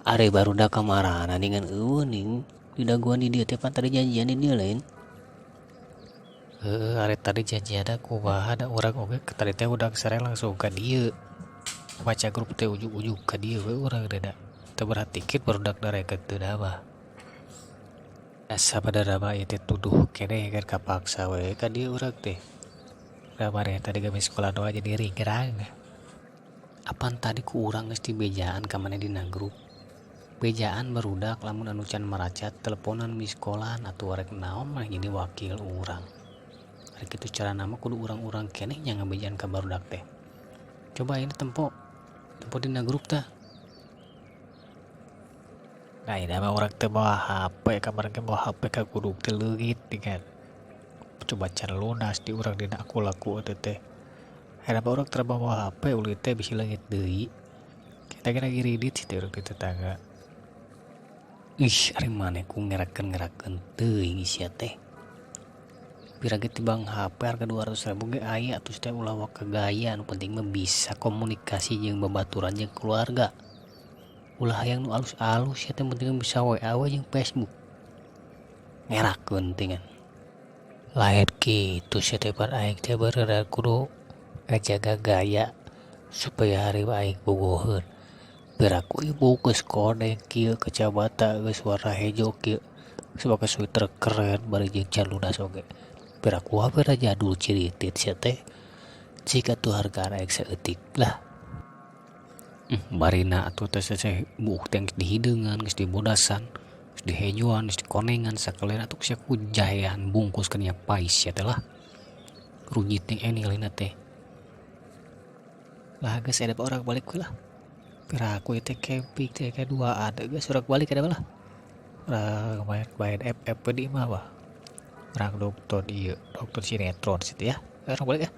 Ari barudak kamarana dengan eueuh ning di daguan di dieu teh pan tadi janjian di dieu lain. Heeh, ari tadi janjianna kumaha da urang oge tadi teh udah sare langsung ka dieu. Maca grup teh ujug-ujug ka dieu we urang teh da. Teu merhatikeun barudak darekeun teu mah. Asa sabenerna mah ieu teh tuduh keneh kan kapaksa we ka dieu urang teh. Da maneh tadi gawe sekolah doa jadi ringrang. Apan tadi ku urang geus dibejaan ka maneh dina grup. Bejaan barudak lamun anu can maracat teleponan miskolan atuh rek naon maneh jadi wakil urang. Rek kitu carana mah kudu urang-urang keneh nya ngabejaan ka barudak teh. Coba ini tempo tempo dina grup tah. Nah ini mah urang teh bawa HP kamari ge bawa HP ka gunung teh leungit kan. Coba can lunas di urang dina Akulaku teh. Ayeuna mah urang teu bawa HP ulin teh bisi leungit deui. Kita ge lagi ridit sih teh urang di tetangga. Ih, ari maneh ku ngerakeun-ngerakeun teuing sia teh. Pira ge tibang HP harga 200.000 ge aya atuh teh ulah waka gaya nu penting mah bisa komunikasi jeung babaturan jeung keluarga. Ulah hayang nu alus-alus sia teh penting mah bisa WA we jeung Facebook. Ngerakeun teh ngan. Lain kitu sia teh pan aing teh beureunan kudu ngajaga gaya supaya hareup aing bogoheun. Piraku ibu geus koneng kieu kacamata geus warna hejo kieu geus make sweater keren bari jeung can lunas oge. Piraku HP jadul ciritit sia teh. Jika tuh hargaan aing saeutik lah. Barina atuh teh teh buuk teh geus dihideungan, geus dibodasan, geus dihejoan, geus dikonengan sakalian atuh sia ku jahean bungkus kana pais sia teh lah. Runyit jeung enilina teh. Lah geus ada orang balik we lah. Piraku teh camping teh kaduaan geus urang balik ada lah. Urang main FF di imah mah. Urang nonton ieu, nonton sinetron situ ya. Urang balik ya.